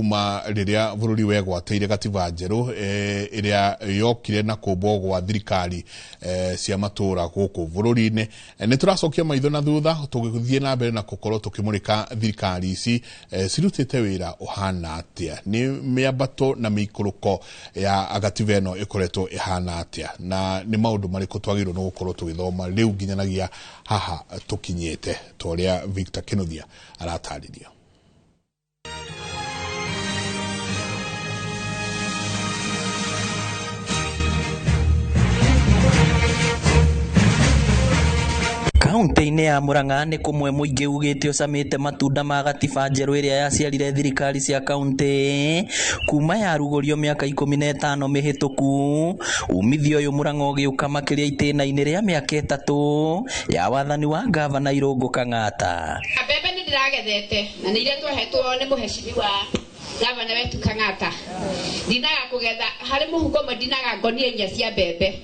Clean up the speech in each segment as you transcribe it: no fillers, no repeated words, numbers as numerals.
Kuma rĩrĩa bũrũri wegwatĩire gatiba njerũ ĩrĩa yokire na kũmbwo gwa thirikari cia matũra gũkũ bũrũri-inĩ, nĩ tũracokia maitho na thutha tũgĩthiĩ na mbere na gũkorwo tũkĩmũrĩka thirikari ici cirutĩte wĩra ũhana atĩa, nĩ mĩambato na mĩikũrũko ya gatiba ĩno ĩkoretwo ĩhana atĩa, na nĩ maũndũ marĩkũ twagĩrĩirwo nĩ gũkorwo tũgĩthoma rĩu nginyanagia haha tũkinyĩte, ta ũrĩa Victor Kinuthia aratarĩria. Kaunti-inĩ ya Murang'a nĩ kũmwe mũingĩ ugĩte ũcamĩte matunda ma gatiba njerũ ĩrĩa yaciarire thirikari cia kaunti kuma yarugũrio mĩaka 15 mĩhĩtũku. Umithio ũyũ Murang'a ũgĩũka makĩria itĩna-inĩ rĩa mĩaka 3 ya wathani wa gavana Irũngũ Kang'ata. Mbembe nĩ ndĩragethete na nĩ iria twahetwo nĩ mũhecimiwa gavana wetu Kang'ata. Ndinaga kũgetha harĩ mũhuko ũmwe, ndinaga ngonia 4 cia mbembe.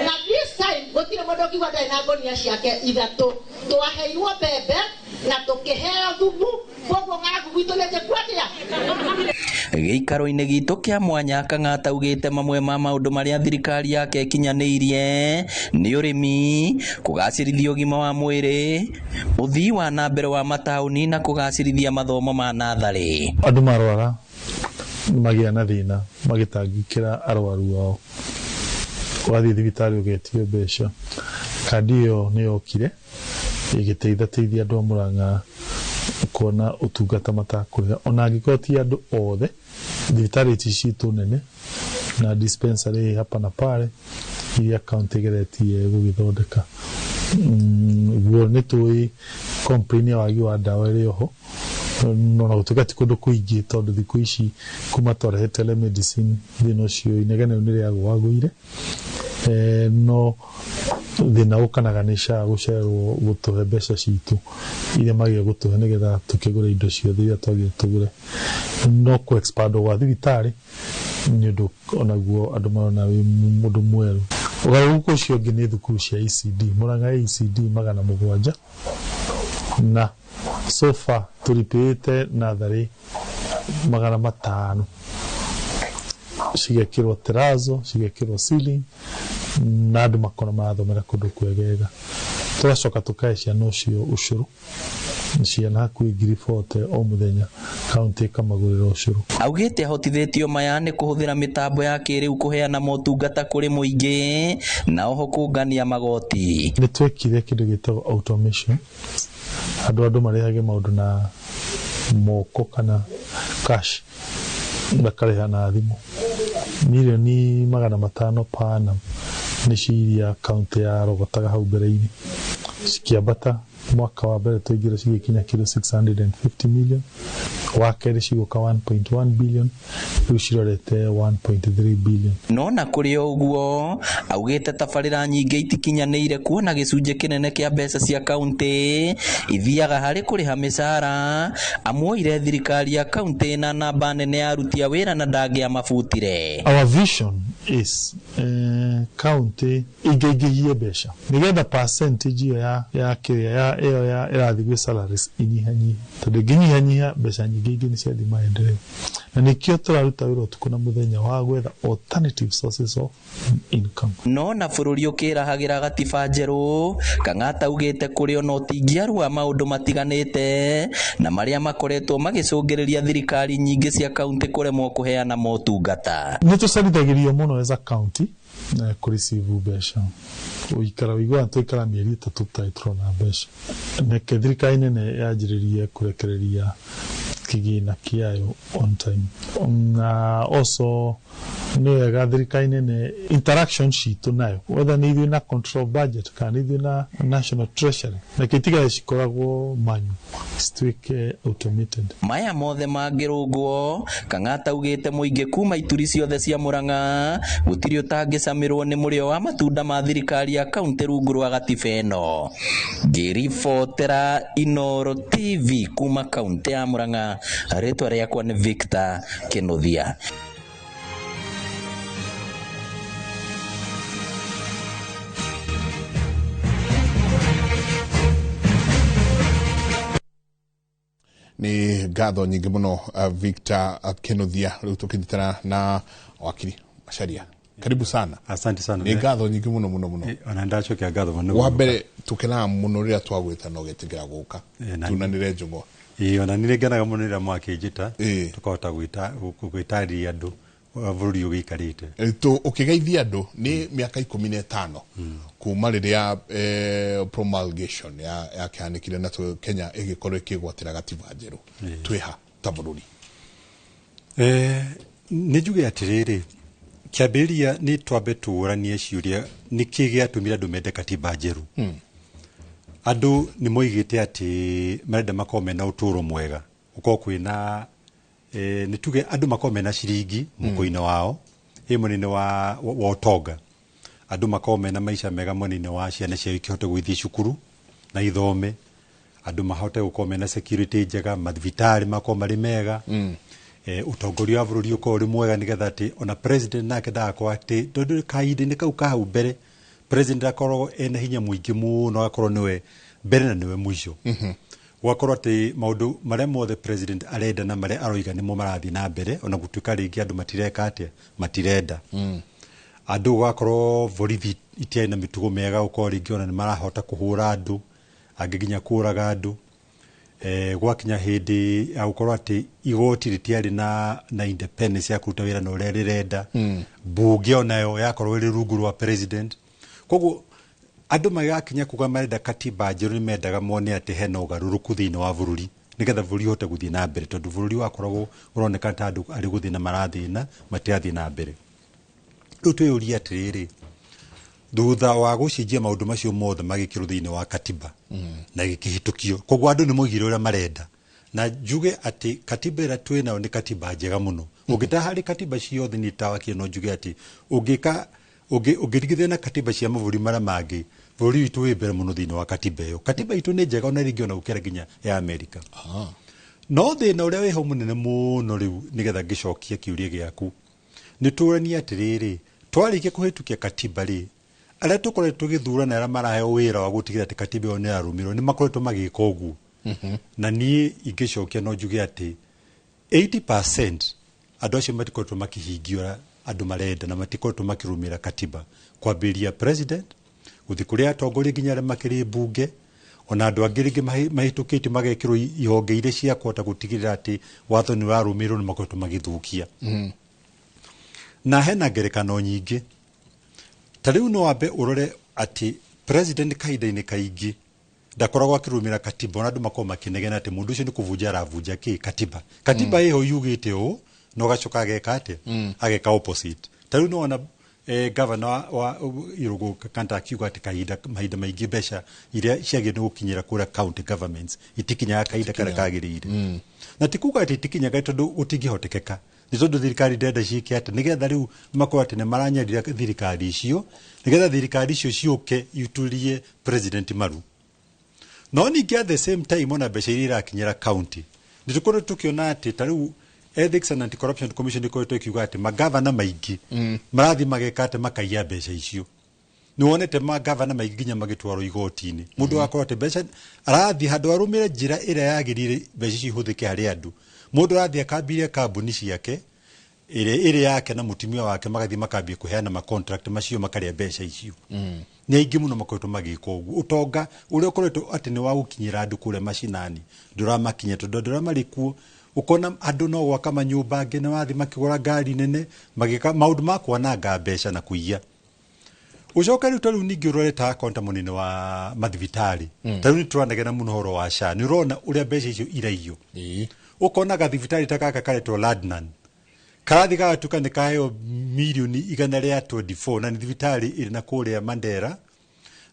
Na this time gũtirĩ mũndũ ũngiuga ndarĩ na ngonia ciake 3. Twaheirwo mbembe na tũkĩheo thumu, koguo ng'aragu gwitũ nĩ njĩku atĩa? Gĩikaro-inĩ gitũ kĩa mwanya Kang'ata augĩte mamwe ma maũndũ marĩa thirikari yake ĩkinyanĩirie nĩ ũrĩmi, kũgacĩrithia ũgima wa mwĩrĩ, ũthii wa na mbere wa mataũni na kũgacĩrithia mathomo ma natharĩ. Andũ marwara magĩa na thĩna magĩtangĩkĩra arwaru ao, ũgathiĩ thibitarĩ ũgetio mbeca. Kandi ĩyo nĩ yokire ĩgĩteithateithia andũ a Murang'a kuona ũtungata matakũrĩha, ona angĩkorwo ti andũ othe. Thibitarĩ ici citũ nene na dispensary hapa na pale iria kaunti ĩgeretie gũgĩthondeka. Guo nĩ tũĩ complain ya wagi wa ndawa ĩrĩ oho, no na gũtuĩka ti kũndũ kũingĩ, tondũ thikũ ici kuma twarehe telemedicine thĩna ũcio inegene rĩu nĩ rĩagũagũire. No thĩna ũkanaga nĩ SHA gũcererwo gũtũhe mbeca citũ iria magĩrĩirwo gũtũhe nĩgetha tũkĩgũre indo ciothe iria twagĩrĩirwo tũgũre. No kũ expand gwa thibitarĩ nĩ ũndũ onaguo andũ marona wĩ mũndũ mwerũ. Ũgarũrũku ũcio ũngĩ nĩ thukuru cia ECD. Murang'a ECD 700, na so far tũripĩte natharĩ 500, cigekĩrwo terrazzo, cigekĩrwo ceiling, na andũ makona marathomera kũndũ kwegega. Tũgacoka tũkahe ciana ũcio ũcũrũ, ciana hakuhĩ 40,000 o mũthenya, kaunti ĩkamagũrĩra ũcũrũ. Augĩte ahotithĩtio maya nĩ kũhũthĩra mĩtambo ya kĩrĩu kũheana motungata kũrĩ mũingĩ na oho kũngania magoti. Nĩ twekire kĩndũ gĩtagwo automation, andũ marehage maũndũ na moko kana cash, makarĩha na thimũ. Mirioni 500 per annum nĩcio iria kaunti yarogotaga hau mbere-inĩ, cikĩambata mwaka wa mbere twaingĩra cigĩkinya kĩndũ 650 million, wa kerĩ cigũka 1.1 billion, rĩu cirorete 1.3 billion. No na kũrĩ o ũguo augĩte tabarĩra nyingĩ itikinyanĩire kuona gĩcunjĩ kĩnene kĩa mbeca cia kaunti ithiaga harĩ kũrĩha mĩcara. Amuoire thirikari ya kaunti na namba nene ya aruti a wĩra na ndangĩamabutire. Our vision is kaunti ingĩingĩhie mbeca nĩgetha percentage ĩyo ya kĩrĩa ya ĩyo ya ĩrathiĩ gwĩ salaries inyihanyihe, tondũ ĩngĩnyihanyiha mbeca nyingĩ ingĩ nĩ ciathiĩ maendeleo, na nĩkĩo tũraruta wĩra ũtukũ na mũthenya wa gwetha alternative sources of income. No na bũrũri ũkĩrahagĩra gatiba njerũ, Kang'ata augĩte kũrĩ ona ũtingiaru wa maũndũ matiganĩte na marĩa makoretwo magĩcũngĩrĩria thirikari nyingĩ cia kaunti kũremwo kũheana motungata. Nĩ tũcarithagĩrio mũno as a county kũ receive mbeca, ũikara ũiguaga twaikara mĩeri 3 tũtarĩ tũrona mbeca. Neke thirikari nene yanjĩrĩrie kũrekereria kĩgĩna kĩayo on time. Na also nĩ wega thirikari nene interaction citũ nayo, whether nĩ ithuĩ na control budget kana nĩ ithuĩ na national treasury, na kĩtigare cikoragwo manyu cituĩke automated. Maya mothe mangĩrũngwo, Kang'ata augĩte mũingĩ kuma ituri ciothe cia Murang'a gũtirĩ ũtangĩcamĩrwo nĩ mũrĩo wa matunda ma thirikari ya kaunti rungu rwa gatiba ĩno. Ngĩribotera Inooro TV kuma kaunti ya Murang'a, rĩtwa rĩakwa nĩ Victor Kinuthia. Nĩ ngatho nyingĩ mũno, Victor Kinuthia. Rĩu tũkĩnyitana na wakiri Macharia, karibu sana. Asante sana. Nĩ ngatho nyingĩ mũno mũno mũno. Ona ndacokia ngatho mũno. Wa mbere, tũkenaga mũno rĩrĩa twagwĩta na ũgetĩkĩra gũka tunanĩre njũng'wa. Ĩĩ, ona nĩ ngenaga mũno rĩrĩa mwakĩnjĩta, tũkahota gwĩtarĩria andũ ũrĩa bũrũri ũgĩikarĩte. Ũkĩgeithia andũ, nĩ mĩaka 15 kuma rĩrĩa promulgation yakĩhanĩkire na Kenya ĩgĩkorwo ĩkĩgwatĩra gatiba njerũ. Twĩha ta bũrũri? Nĩ njuge atĩrĩrĩ, kĩambĩrĩria nĩ twambe tũũranie ciũria, nĩ kĩ gĩatũmire andũ mende katiba njerũ? Andũ nĩ moigĩte atĩ marenda makorwo mena ũtũũro mwega, gũkorwo kwĩna nĩ tuge andũ makorwo mena ciringi mũhuko-inĩ wao, ĩ mwena-inĩ wa ũtonga, andũ makorwo mena maica mega mwena-inĩ wa ciana ciao ikĩhote gũgĩthiĩ cukuru na ithome, andũ mahote gũkorwo mena security njega, mathibitarĩ makorwo marĩ mega, ũtongoria wa bũrũri ũkorwo ũrĩ mwega, nĩgetha atĩ ona president nake ndagakorwo atĩ, tondũ kahinda-inĩ kau ka hau mbere president akoragwo ena hinya mũingĩ mũno, agakorwo nĩwe mbere na nĩwe mũico, gwakorwo atĩ maũndũ marĩa mothe president arenda na marĩa aroiga nĩmo marathiĩ na mbere, ona gũtuĩka rĩngĩ andũ matireka atĩa, matirenda. Andũ gwakorwo borithi itiarĩ na mĩtugo mĩega, gũkorwo rĩngĩ ona nĩ marahota kũhũra andũ angĩ, nginya kũraga andũ. Gwakinya hĩndĩ ya gũkorwo atĩ igoti rĩtiarĩ na independence ya kũruta wĩra na ũrĩa rĩrenda, mbunge onayo yakorwo ĩrĩ rungu rwa president. Koguo andũ magakinya kuga marenda katiba njerũ, nĩ mendaga mone atĩ hena ũgarũrũku thĩinĩ wa bũrũri, nĩgetha bũrũri ũhote gũthiĩ na mbere, tondũ bũrũri wakoragwo ũroneka ta andũ arĩ gũthĩna marathĩna, matirathiĩ na mbere. Rĩu twĩyũrie atĩrĩrĩ, thutha wa gũcenjia maũndũ macio mothe magĩkĩrwo thĩinĩ wa katiba na gĩkĩhĩtũkio, koguo andũ nĩ moigire ũrĩa marenda, na njuge atĩ katiba ĩrĩa twĩ nayo nĩ katiba njega mũno. Ũngĩta harĩ katiba ciothe nĩ tawakire, no njuge atĩ ũngĩka ũngĩringithania na katiba cia mabũrũri marĩa mangĩ, bũrũri witũ wĩ mbere mũno thĩinĩ wa katiba ĩyo. Katiba itũ nĩ njega ona rĩngĩ ona gũkĩra nginya ya Amerika. No thĩna ũrĩa wĩho mũnene mũno rĩu, nĩgetha ngĩcokie kĩũria gĩaku, nĩ tũranie atĩrĩrĩ, twarĩkia kũhĩtũkia katiba rĩ, arĩa tũkoretwo tũgĩthurana, arĩa maraheo wĩra wa gũtigĩrĩra atĩ katiba ĩyo nĩ yarũmĩrĩrwo, nĩ makoretwo magĩka ũguo? Na niĩ ingĩcokia no njuge atĩ 80% andũ acio matikoretwo makĩhingia ũrĩa andũ marenda na matikoretwo makĩrũmĩrĩra katiba, kwambĩrĩria president gũthiĩ kũrĩ atongoria nginya arĩa makĩrĩ mbunge, ona andũ angĩ rĩngĩ mahĩtũkĩtio magekĩrwo ihonge iria cia kũhota gũtigĩrĩra atĩ watho nĩ ũrarũmĩrĩrwo, nĩ makoretwo magĩthũkia. Na hena ngerekano nyingĩ. Ta rĩu no wambe ũrore atĩ president kahinda-inĩ kaingĩ ndakoragwo akĩrũmĩrĩra katiba, ona andũ makorwo makĩnegena atĩ mũndũ ũcio nĩ kũbunja aravunja kĩ katiba. Katiba ĩho yugĩte ũũ, na ũgacoka ageka atĩa? Ageka opposite. Ta rĩu nĩwona governor wa Irũngũ Kanta akiuga atĩ kahinda mahinda maingĩ mbeca iria ciagĩrĩirwo nĩ gũkinyĩra kũrĩa county governments itikinyaga kahinda karĩa kagĩrĩire. Na ti kuga atĩ itikinyaga tondũ gũtingĩhotekeka, nĩ tondũ thirikari ndĩrenda ciĩke atĩ nĩgetha rĩu makorwo atĩ nĩ maranyarira thirikari icio, nĩgetha thirikari icio ciũke iturie president maru. No ningĩ at the same time, ona mbeca iria irakinyĩra county, nĩ tũkoretwo tũkĩona atĩ ta rĩu Ethics and Anti-Corruption Commission ĩkoretwo ĩkiuga atĩ magavana maingĩ marathiĩ mageka atĩ makaiya mbeca icio. Nĩ wonete magavana maingĩ nginya magĩtwarwo igoti-inĩ, mũndũ agakorwo atĩ mbeca arathiĩ handũ arũmĩre njĩra ĩrĩa yagĩrĩire mbeca icio ihũthĩke harĩ andũ, mũndũ arathiĩ akambirie kambuni ciake ĩrĩa ĩrĩ yake na mũtumia wake, magathiĩ makambia kũheana ma contract macio, makarĩa mbeca icio. Nĩ aingĩ mũno makoretwo magĩka ũguo. Ũtonga ũrĩa ũkoretwo atĩ nĩ wa gũkinyĩra andũ kũrĩa macinani ndũramakinya, tondũ andũ arĩa marĩ kuo ũkona andũ no gwaka manyũmba angĩ, nĩ wathiĩ makĩgũra ngari nene, magĩka maũndũ ma kwananga mbeca na kũiya. Ũcoke rĩu ta rĩu ningĩ ũrore ta konta mũnene wa mathibitarĩ, ta rĩu nĩ tũranegena mũno ũhoro wa SHA, nĩ ũrona ũrĩa mbeca icio iraiywo. Ũkona gathibitarĩ ta gaka karetwo Ladnan karathi gagatuĩka nĩ kaheo mirioni 124, na nĩ thibitarĩ ĩrĩ na kũrĩa Mandera,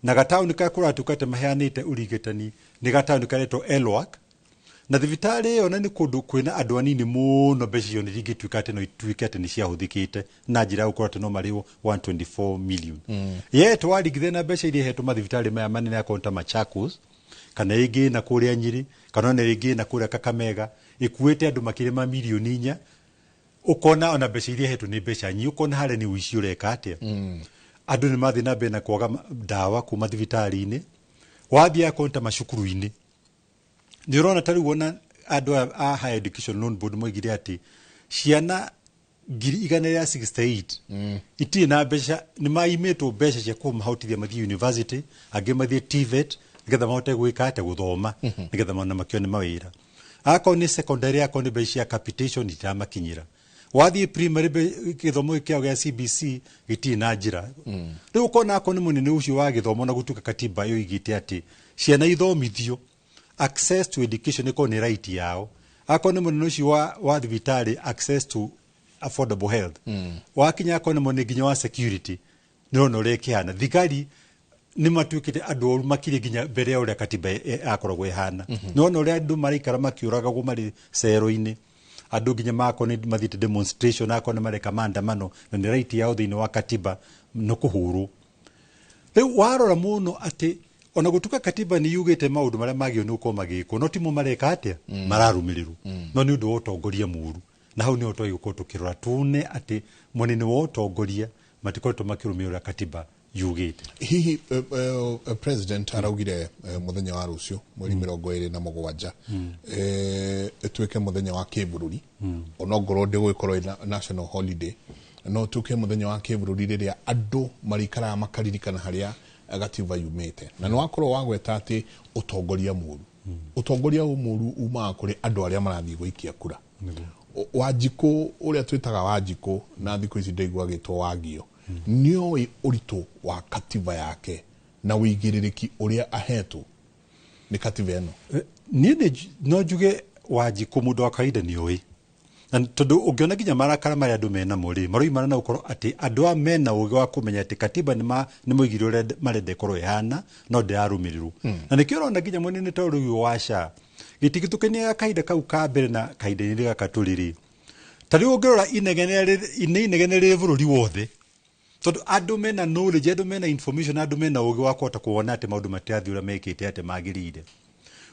na gataũni karĩa kũratuĩka atĩ maheanĩte ũrigitani nĩ gataũni karetwo Elwak, na thibitarĩ ĩyo na nĩ kũndũ kwĩna andũ anini mũno. Mbeca icio nĩ ingĩtuĩka atĩ no ituĩke atĩ nĩ ciahũthĩkĩte na njĩra ya gũkorwo atĩ no marĩhwo 124 million, ye twaringithania na mbeca iria ihetwo mathibitarĩ maya manene akorwo ta Machakos, kana ĩngĩ na kũrĩa Nyĩrĩ, kana ona ĩngĩ na kũrĩa Kakamega ĩkuĩte andũ makĩria ma mirioni 4. Ũkona ona mbeca iria ihetwo nĩ mbeca nyingĩ, ũkona harĩa nĩ ũici ũreka atĩa. Andũ nĩ mathiĩ na mbere na kwaga ndawa kuma thibitarĩ-inĩ. Wathiĩ akorwo ta macukuru-inĩ, nĩ ũrona ta rĩu ona Andũ aya a Higher Education Loan Board moigire atĩ ciana 168,000 itirĩ na mbeca, nĩ maimĩtwo mbeca cia kũmahotithia mathiĩ university, angĩ mathiĩ TVET, nĩgetha mahote gwĩka atĩa? Gũthoma, nĩgetha ona makĩone mawĩra. Akorwo nĩ secondary, akorwo nĩ mbeca cia capitation itiramakinyĩra. Wathiĩ primary, gĩthomo kĩao gĩa CBC gĩtirĩ na njĩra. Rĩu ũkona akorwo nĩ mũnene ũcio wa gĩthomo, na gũtuĩka katiba yoigĩte atĩ ciana ithomithio, access to education ĩkorwo nĩ right yao. Akorwo nĩ mũnene ũcio wa thibitarĩ, access to affordable health. Wakinya akorwo nĩ mũnene nginya wa security, nĩrona ũrĩa ĩkĩhana. Thigari nĩ matuĩkĩte andũ oru makĩria nginya mbere ya ũrĩa katiba yakoragwo ĩhana. Nĩwona ũrĩa andũ maraikara makĩũragagwo marĩ cero-inĩ. Andũ nginya makorwo nĩ mathiĩte demonstration, akorwo nĩ mareka maandamano na nĩ right yao thĩinĩ wa katiba, nĩ kũhũrwo. Rĩu warora mũno atĩ ona gũtuĩka katiba nĩ yugĩte maũndũ marĩa magĩrĩirwo nĩ gũkorwo magĩkwo, no timo mareka atĩa, mararũmĩrĩrwo, no nĩ ũndũ wa ũtongoria mũru. Na hau nĩho twagĩrĩirwo gũkorwo tũkĩrora tuone atĩ mwena-inĩ wa ũtongoria matikoretwo makĩrũmĩrĩra ũrĩa katiba yugĩte. Hihi president araugire mũthenya wa rũciũ, mweri 27, ĩtuĩke mũthenya wa kĩbũrũri, onongorwo ndĩgũgĩkorwo ĩ national holiday, no tuĩke mũthenya wa kĩbũrũri rĩrĩa andũ marĩikaraga makaririkana harĩa gatiba yumĩte. Na nĩ wakorwo wagweta atĩ ũtongoria mũru, ũtongoria ũyũ mũru umaga kũrĩ andũ arĩa marathiĩ gũikia kura. Wanjikũ ũrĩa twĩtaga Wanjikũ na thikũ ici ndaigua agĩtwo Wangio, nĩoĩ ũritũ wa katiba yake na ũigĩrĩrĩki ũrĩa ahetwo nĩ katiba ĩno? Niĩ no njuge Wanjikũ mũndũ wa kawaida nĩ oĩ. Na tondũ ũngĩona nginya marakara marĩa andũ menamo rĩ, maroimana na gũkorwo atĩ andũ aya mena ũgĩ wa kũmenya atĩ katiba nĩ moigire ũrĩa marenda ĩkorwo ĩhana, no ndĩrarũmĩrĩrwo. Na nĩkĩo ũrona nginya mũnene ta ũrĩa wa SHA gĩtigĩtũkania kahinda kau ka mbere na kahinda-inĩ gaka tũrĩ rĩ. Ta rĩu ũngĩrora inegene nĩ inegene rĩrĩ bũrũri wothe, tondũ andũ mena knowledge, andũ mena information, andũ mena ũgĩ wa kũhota kuona atĩ maũndũ matirathiĩ ũrĩa mekĩte atĩ magĩrĩire.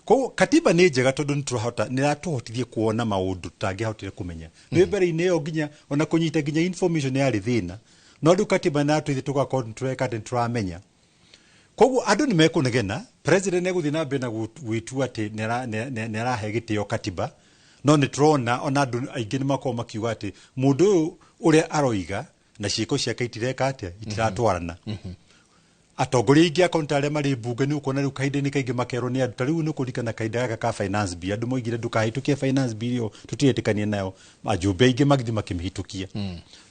Koguo katiba nĩ njega tondũ nĩ tũrahota, nĩ ĩratũhotithia kuona maũndũ tũtangĩahotire kũmenya. Nĩ mbere-inĩ ĩyo nginya ona kũnyita nginya information yarĩ thĩna, no rĩu katiba nĩ ĩratũteithia tũgakorwo nĩ tũreka atĩ nĩ tũramenya. Koguo andũ nĩ mekũnegena, president nĩ egũthiĩ na mbere na gwĩtua atĩ nĩ arahe gĩtĩo katiba, no nĩ tũrona ona andũ aingĩ nĩ makoragwo makiuga atĩ mũndũ ũyũ ũrĩa aroiga na ciĩko ciake itireka atĩa, itiratwarana. Atongoria aingĩ akorwo ta arĩa marĩ mbunge, nĩ ũkuona rĩu kahinda-inĩ kaingĩ makerwo nĩ andũ. Ta rĩu nĩ kũririkana kahinda gaka ka finance bill, andũ moigire ndũkahĩtũkie finance bill ĩyo, tũtiretĩkania nayo. Ajumbe aingĩ magĩthiĩ makĩmĩhĩtũkia,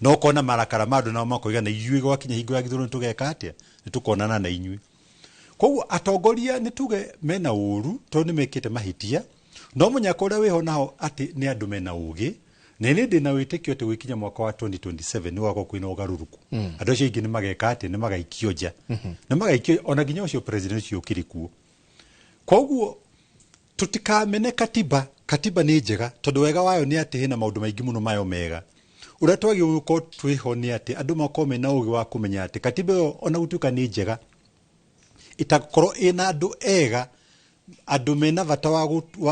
no ũkona marakara ma andũ nao makoiga na ithuĩ gwakinya hingo ya gĩthurano tũgeka atĩa? Nĩ tũkonana na inyuĩ. Koguo atongoria nĩ tuge mena ũru tondũ nĩ mekĩte mahĩtia, no mũnyaka ũrĩa wĩho naho atĩ nĩ andũ mena ũgĩ, na nĩ ndĩ na wĩtĩkio atĩ gwĩkinya mwaka wa 2027 nĩ gwakorwo kwĩna ũgarũrũku. Andũ acio aingĩ nĩ mageka atĩ nĩ magaikio nja, nĩ magaikio ona nginya ũcio president ũcio ũkĩrĩ kuo. Koguo tũtikamene katiba. Katiba nĩ njega tondũ wega wayo nĩ atĩ hena maũndũ maingĩ mũno mayo mega. Ũrĩa twagĩrĩirwo gũkorwo twĩho nĩ atĩ andũ makorwo mena ũgĩ wa kũmenya atĩ katiba ĩyo ona gũtuĩka nĩ njega, ĩtakorwo ĩna andũ ega, andũ mena bata wa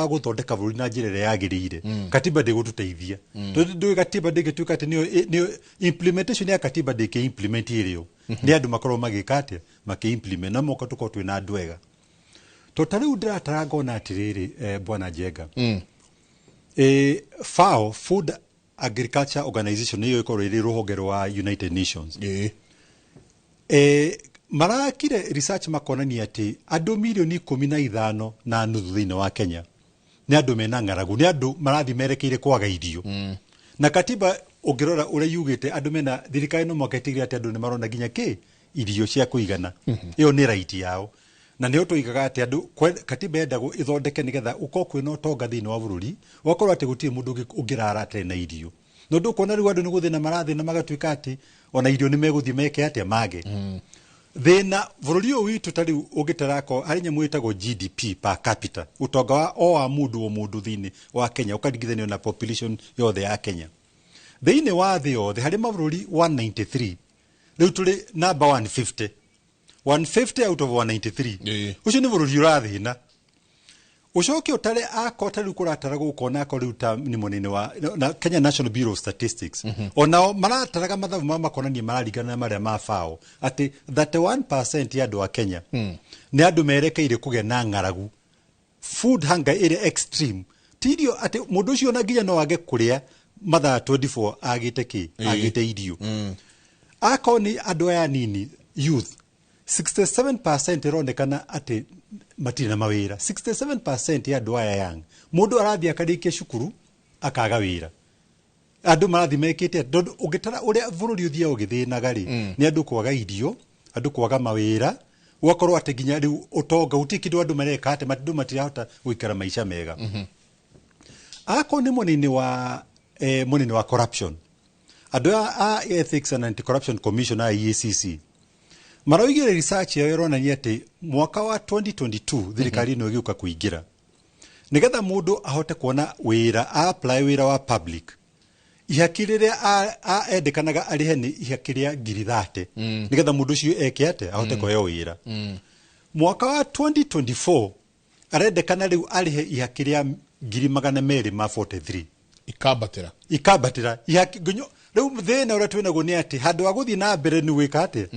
gũthondeka bũrũri na njĩra ĩrĩa yagĩrĩire, katiba ndĩgũtũteithia. Tondũ ndũĩ katiba ndĩngĩtuĩka atĩ nĩyo implementation ya katiba ndĩngĩ implement ĩrĩo nĩ andũ makorwo magĩka atĩa, makĩ implement, no moka tũkorwo twĩna andũ ega. To ta rĩu ndĩratara ngona atĩrĩrĩ, bwana Njenga, FAO, Food Agriculture Organization, nĩyo ĩkorwo ĩrĩ rũhonge rwa United Nations. Marakire research makonania atĩ andũ 15.5 milioni thĩinĩ wa Kenya nĩ andũ mena ng'aragu, nĩ andũ marathiĩ merekeire kwaga irio. Na katiba ũngĩrora ũrĩa yugĩte, andũ mena thirikari no mũhaka ĩtigĩrĩre atĩ andũ nĩ marona nginya kĩ irio cia kũigana. Ĩyo nĩ right yao, na nĩyo tũigaga atĩ andũ katiba yendagwo ĩthondeke nĩgetha ũkorwo kwĩna ũtonga thĩinĩ wa bũrũri, ũgakorwo atĩ gũtirĩ mũndũ ũngĩrara atarĩ na irio. No ndũkuona rĩu andũ nĩ gũthĩna marathĩna, magatuĩka atĩ ona irio nĩ megũthiĩ meke atĩa, mage. Thĩna bũrũri ũyũ witũ, ta rĩu ũngĩtarako harĩ nyamũ ĩtagwo GDP per capita, ũtonga wa o wa mũndũ o mũndũ thĩinĩ wa Kenya ũkaringithanio na population yothe ya Kenya thĩinĩ wa thĩ yothe, harĩ mabũrũri 193, rĩu tũrĩ namba 150, 150 out of 193. Ũcio nĩ bũrũri ũrathĩna. Ũcoke ũtare ako ta rĩu kũratara gũkona ako rĩu ta nĩ mwena-inĩ wa na Kenya National Bureau of Statistics, onao marataraga mathabu mao makonania mararingana na marĩa ma FAO atĩ 31% ya andũ a Kenya nĩ andũ merekeire kũgĩa na ng'aragu, food hunger ĩrĩa extreme. Ti irio atĩ mũndũ ũcio ona nginya no age kũrĩa mathaa 24 agĩte kĩ, agĩte irio. Akorwo nĩ andũ aya anini, youth, 67% ĩronekana atĩ matirĩ na mawĩra. 67% ya andũ aya young, mũndũ arathiĩ akarĩkia cukuru akaga wĩra. Andũ marathiĩ mekĩte atĩ, tondũ ũngĩtara ũrĩa bũrũri ũthiaga ũgĩthĩnaga rĩ, nĩ andũ kwaga irio, andũ kwaga mawĩra, ũgakorwo atĩ nginya rĩu ũtonga gũtirĩ kĩndũ andũ mareka, atĩ andũ matirahota gũikara maica mega. Akorwo nĩ mwena-inĩ wa mwena-inĩ wa corruption, andũ a Ethics and Anti-Corruption Commission, a EACC, maroigire research yao ĩronania atĩ mwaka wa 2022 thirikari ĩno ĩgĩũka kũingĩra, nĩgetha mũndũ ahote kuona wĩra, a apply wĩra wa public, ihaki rĩrĩa endekanaga arĩhe nĩ ihaki rĩa 30,000, nĩgetha mũndũ ũcio eke atĩ ahote kũheo wĩra. Mwaka wa 2024 arendekana rĩu arĩhe ihaki rĩa 243,000. Ikambatĩra. Ikambatĩra ihaki nginyo. Rĩu thĩna ũrĩa twĩnaguo nĩ atĩ handũ ha gũthiĩ na mbere nĩ gwĩka atĩa,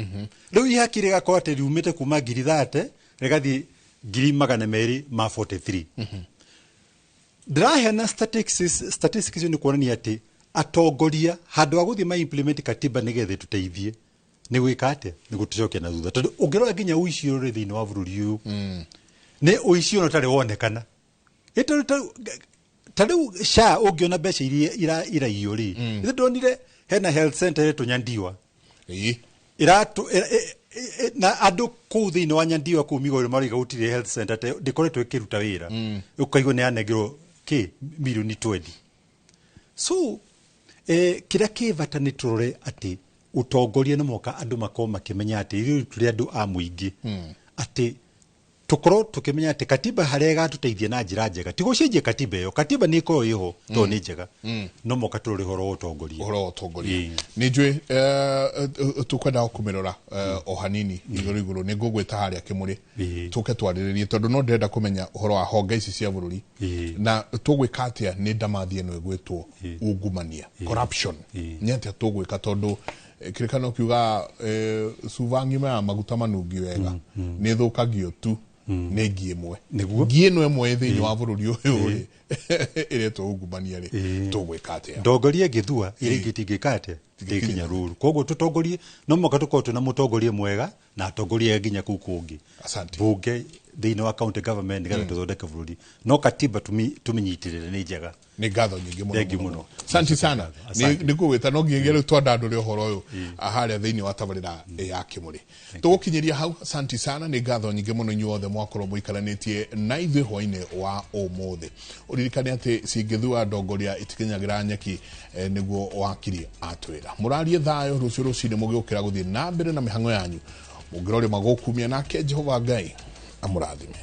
rĩu ihaki rĩgakorwo atĩ riumĩte kuma 30,000 rĩgathiĩ 243,000. Ndĩraheana statistics icio nĩ kuonania atĩ atongoria handũ ha gũthiĩ ma implement katiba nĩgetha ĩtũteithie, nĩ gwĩka atĩa, nĩ gũtũcokia na thutha, tondũ ũngĩrora nginya ũici ũrĩ thĩinĩ wa bũrũri ũyũ nĩ ũici ona ũtarĩ wonekana. Ta rĩu SHA, ũngĩona mbeca iria iraiywo rĩ, ithe ndonire hena health center ĩretwo Nyandiwa iratu na andũ kũu thĩinĩ wa Nyandiwa kũu Migori marauga gũtirĩ health center ndĩkoretwo ĩkĩruta wĩra, ũkaigua nĩ yanengerwo kĩ milioni 20. So kĩrĩa kĩ bata nĩ tũrore atĩ ũtongoria nĩ mũhaka andũ makorwo makĩmenya atĩ ithuĩ tũrĩ andũ a mũingĩ, atĩ tũkorwo tũkĩmenya atĩ katiba harĩa ĩgatũteithia na njĩra njega ti gũcenjia katiba ĩyo. Katiba nĩ ĩkorwo ĩho tondũ nĩ njega, no mũhaka tũrore ũhoro wa ũtongoria. Ũhoro wa ũtongoria nĩ njũĩ tũkwenda kũmĩrora o hanini igũrũ igũrũ. Nĩ ngũgwĩta harĩa kĩmũrĩ tũke twarĩrĩrie, tondũ no ndĩrenda kũmenya ũhoro wa honge ici cia bũrũri na tũgwĩka atĩa nĩ ndamathi ĩno ĩgwĩtwo ungumania, corruption. Nĩ atĩa tũgwĩka? Tondũ kĩrĩkano kiuga cuba ng'ima ya maguta manungi wega nĩ ĩthũkagio tu nĩ ngi ĩmwe. Ngi ĩno ĩmwe thĩinĩ wa bũrũri ũyũ rĩ, ĩretwo ungumania rĩ, tũgwĩka atĩa? Ndongoria ĩngĩthua ĩrĩa ĩngĩ ĩtingĩka atĩa, ndĩkinya rũru. Koguo tũtongorie no mũhaka tũkorwo twĩna mũtongoria mwega na atongoria nginya kũu kũngĩ. Asante. Bunge, thĩinĩ wa county government, nĩgetha tũthondeke bũrũri. No katiba tũmĩnyitĩrĩre, nĩ njega. Nĩ ngatho nyingĩ mũno. Thank you mũno. Mũno. Asante sana. Asante. Nĩ ngũgwĩta no nginyagia rĩu twandandũre ũhoro ũyũ harĩa thĩinĩ wa tabarĩra ya kĩmũrĩ. Tũgũkinyĩria hau. Asante sana, nĩ ngatho nyingĩ mũno inyuothe mwakorwo mũikaranĩtie na ithuĩ hwainĩ wa ũmũthĩ. Ũririkane atĩ cingĩthua ndongoria itikinyagĩra nyeki, nĩguo wakiri atwĩra. Mũrarie thayũ rũciũ rũcinĩ mũgĩũkĩra gũthiĩ na mbere na mĩhang'o yanyu. Mũngĩrorĩma gũkumia nake Jehova Ngai amũrathime.